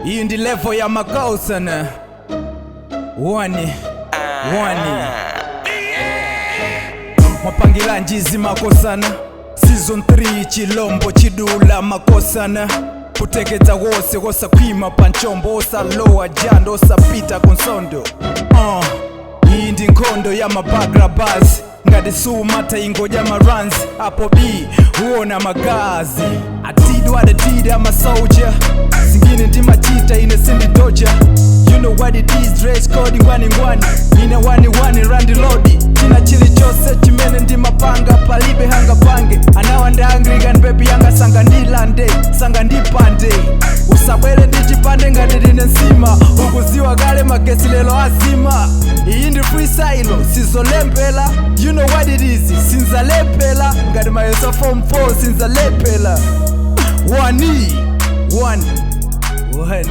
Iyi ndi level ya makosana. One one mwapangira njizi makosana. Season 3 chilombo chidula makosana, kutekedza wose wosakhwima panchombo, osalowa jando, osapita kunsondo. Iyi ndi nkhondo ya mabagrabas. Ngati sumata ingodya maruns apo b huona magazi atidwa adadida masoldier zingine ndimachita ine sindidoja. You know what it is, dress code ngwani ngwani, ine wani wani randilodi. China chilichonse chimene ndimapanga palibe hangapange anawa ndi Anglican baby yanga sanga ndilande sanga ndipande usabwere ndi chipande ngati ndine nsima ukuziwa kale magesi lero azima. Iyi ndi freestyle, sizolembela. You know what it is, sinzalepela ngati mayeso form 4 sinzalepela. One one one.